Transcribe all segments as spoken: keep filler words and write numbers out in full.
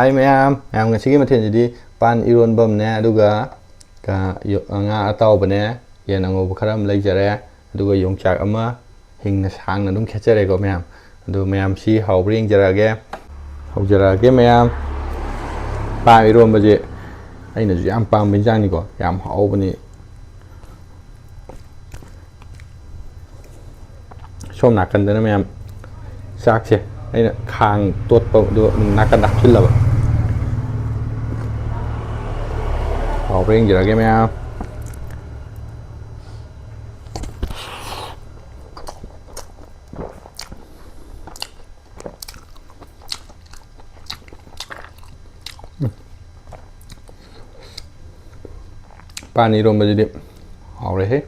ꯍꯥꯏ ꯃꯌꯥꯝ, ꯃꯌꯥꯝ ꯉꯁꯤꯒꯤ ꯃꯊꯦꯜꯁꯤꯗꯤ ꯄꯥꯟ ꯏꯔꯣꯟꯕ ꯑꯃꯅꯦ, ꯑꯗꯨꯒ ꯀ-, ꯌꯣ-, ꯉꯥ ꯑꯇꯥꯎꯕꯅꯦ, ꯌꯦꯟ ꯑꯉꯧꯕ ꯈꯔ ꯑꯃ ꯂꯩꯖꯔꯦ, ꯑꯗꯨꯒ ꯌꯣꯡꯆꯥꯛ ꯑꯃ ꯍꯤꯡꯅ ꯁꯥꯡꯅ ꯑꯗꯨꯝ ꯈꯦꯠꯆꯔꯦꯀꯣ ꯃꯌꯥꯝ꯫ ꯑꯗꯨ ꯃꯌꯥꯝ ꯁꯤ ꯍꯥꯎꯕ꯭ꯔꯥ ꯌꯦꯡꯖꯔꯛꯑꯒꯦ꯫ ꯍꯧꯖꯔꯛꯑꯒꯦ ꯃꯌꯥꯝ꯫ ꯄꯥꯟ ꯏꯔꯣꯟꯕꯁꯦ ꯑꯩꯅꯁꯨ ꯌꯥꯝ ꯄꯥꯝꯕ ꯏꯟꯖꯥꯡꯅꯤꯀꯣ, ꯌꯥꯝ ꯍꯥꯎꯕꯅꯤ꯫ ꯁꯣꯝ ꯅꯥꯀꯟꯗꯅ ꯃꯌꯥꯝ ꯆꯥꯛꯁꯦ ꯑꯩꯅ ꯈꯥꯡ ꯇꯣꯠꯄꯗꯣ ꯅꯥꯀꯟꯗ ꯍꯥꯞꯆꯤꯜꯂꯕ꯫ ꯍꯥꯎꯕ꯭ꯔꯥ ꯌꯦꯡꯖꯔꯛꯑꯒꯦ ꯃꯌꯥꯝ꯫ ꯄꯥꯟ ꯏꯔꯣꯝꯕꯁꯤꯗꯤ ꯍꯥꯎꯔꯦꯍꯦ꯫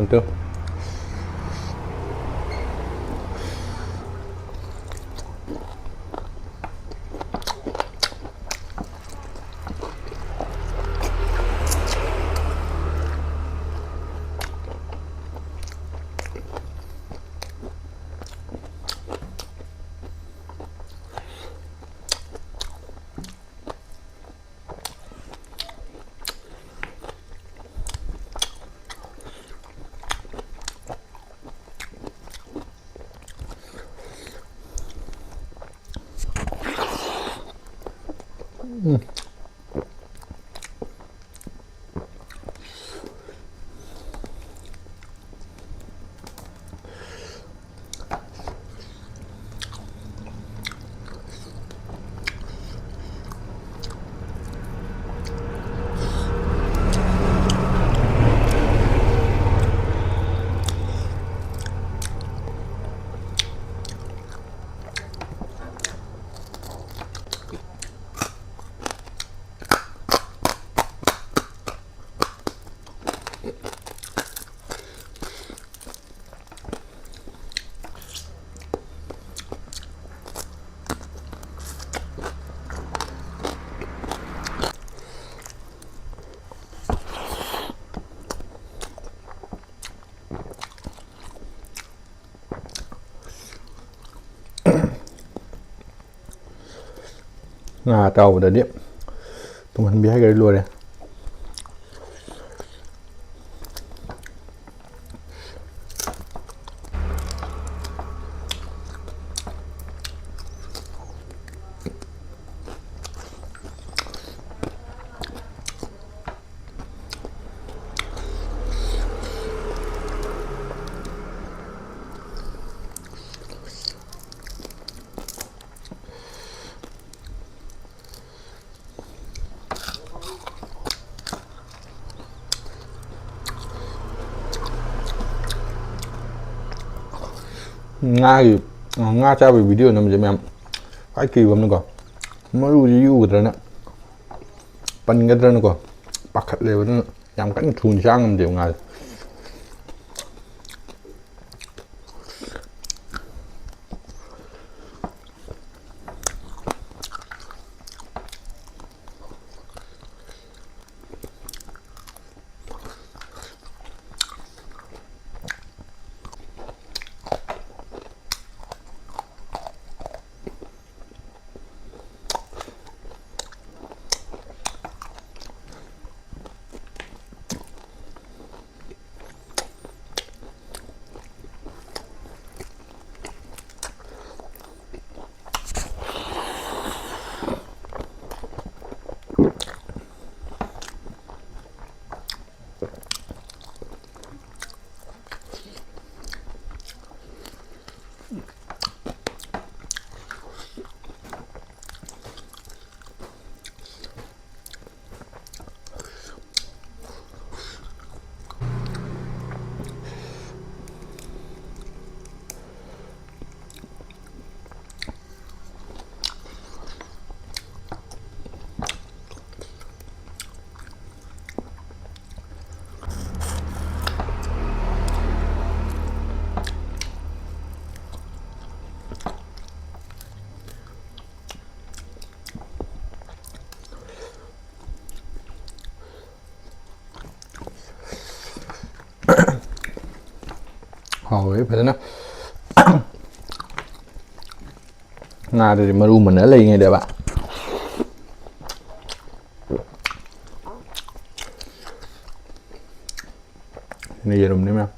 ꯑꯗꯨ ꯉꯥ ꯑꯇꯥꯎꯕꯗꯗꯤ ꯇꯨꯡꯍꯟꯕꯤ ꯍꯥꯏꯈ꯭ꯔꯗꯤ ꯂꯣꯏꯔꯦ꯫ ꯉꯥꯒꯤ, ꯉꯥ ꯆꯥꯕꯒꯤ ꯚꯤꯗꯤꯑꯣ ꯅꯝꯕꯁꯦ ꯃꯌꯥꯝ ꯈ꯭ꯋꯥꯏ ꯀꯤꯕ ꯑꯃꯅꯀꯣ, ꯃꯔꯨꯁꯤ ꯌꯨꯒꯗ꯭ꯔꯅ, ꯄꯟꯒꯗ꯭ꯔꯅꯀꯣ ꯄꯥꯈꯠꯂꯦꯕ꯫ ꯑꯗꯨꯅ ꯌꯥꯝ ꯀꯟꯅ ꯊꯨꯅ ꯆꯥ ꯉꯝꯗꯦꯕ ꯉꯥꯁꯦ꯫ ꯍꯥꯎꯋꯦ ꯐꯖꯅ꯫ ꯉꯥꯗꯨꯗꯤ ꯃꯔꯨ ꯃꯨꯟꯅ ꯂꯩꯉꯩꯗꯕ꯫ ꯌꯦꯔꯨꯝꯅꯤ ꯃꯌꯥꯝ꯫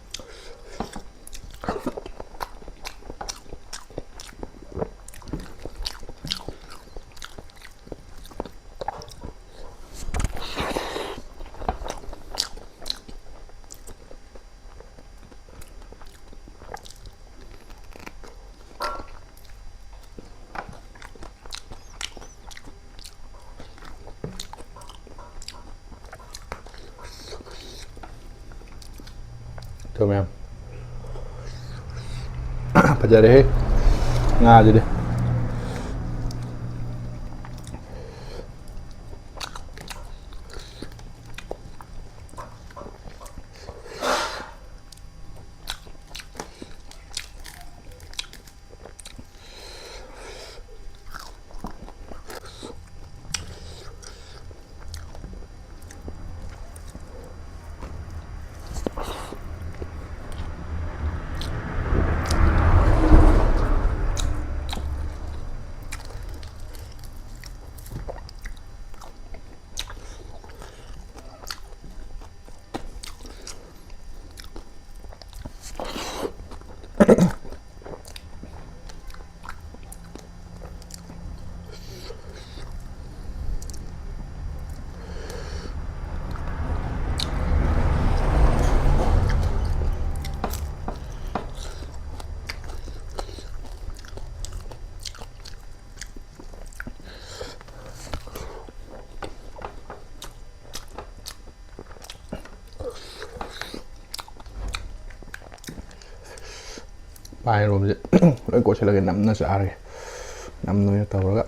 ꯇꯣ ꯃꯌꯥꯝ, ꯐꯖꯔꯦꯍꯦ ꯉꯥꯁꯤꯗꯤ꯫ ꯄꯥꯏꯔꯣꯝꯁꯦ ꯂꯣꯏ ꯀꯣꯠꯁꯤꯜꯂꯒꯦ, ꯅꯝꯅ ꯆꯥꯔꯒꯦ, ꯅꯝꯅ ꯑꯣꯏꯅ ꯇꯧꯔꯒ꯫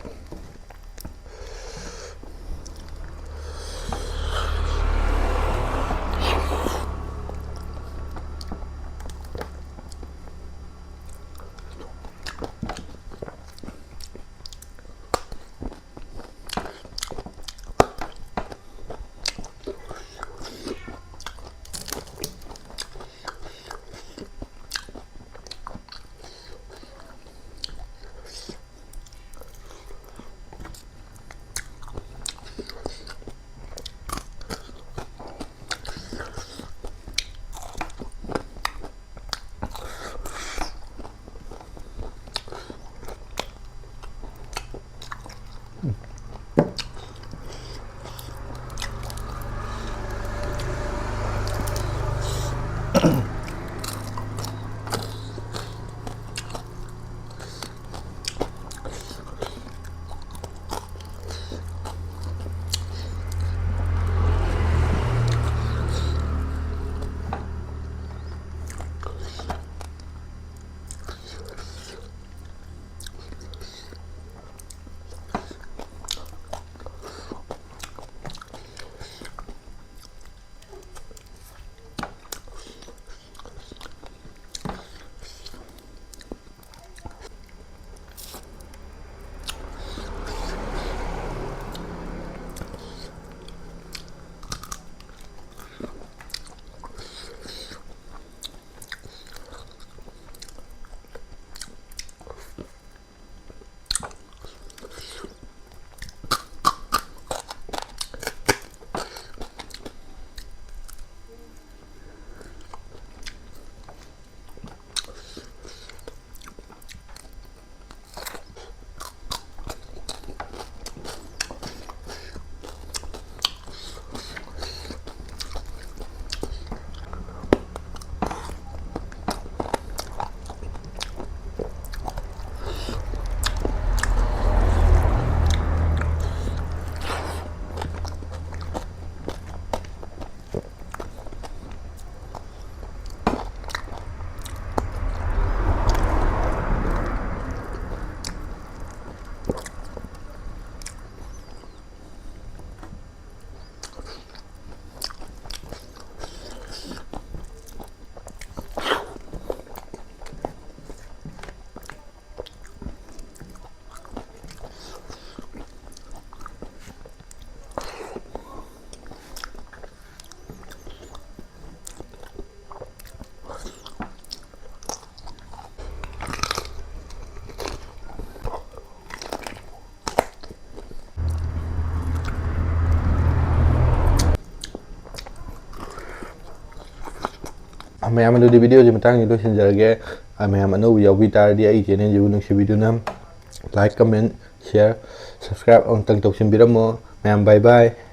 ꯃꯌꯥꯝ, ꯑꯗꯨꯗꯤ video ꯁꯤ ꯃꯇꯥꯡꯁꯤ ꯂꯣꯏꯁꯤꯟꯖꯔꯒꯦ꯫ ꯑ, ꯃꯌꯥꯝ ꯑꯅꯧꯕ ꯌꯥꯎꯕꯤ ꯇꯥꯔꯗꯤ ꯑꯩ channel ꯁꯤꯕꯨ ꯅꯨꯡꯁꯤꯕꯤꯗꯨꯅ like, comment, share, subscribe ꯑꯃꯨꯛꯇꯪ ꯇꯧꯁꯤꯟꯕꯤꯔꯝꯃꯣ꯫ ꯃꯌꯥꯝ, bye bye꯫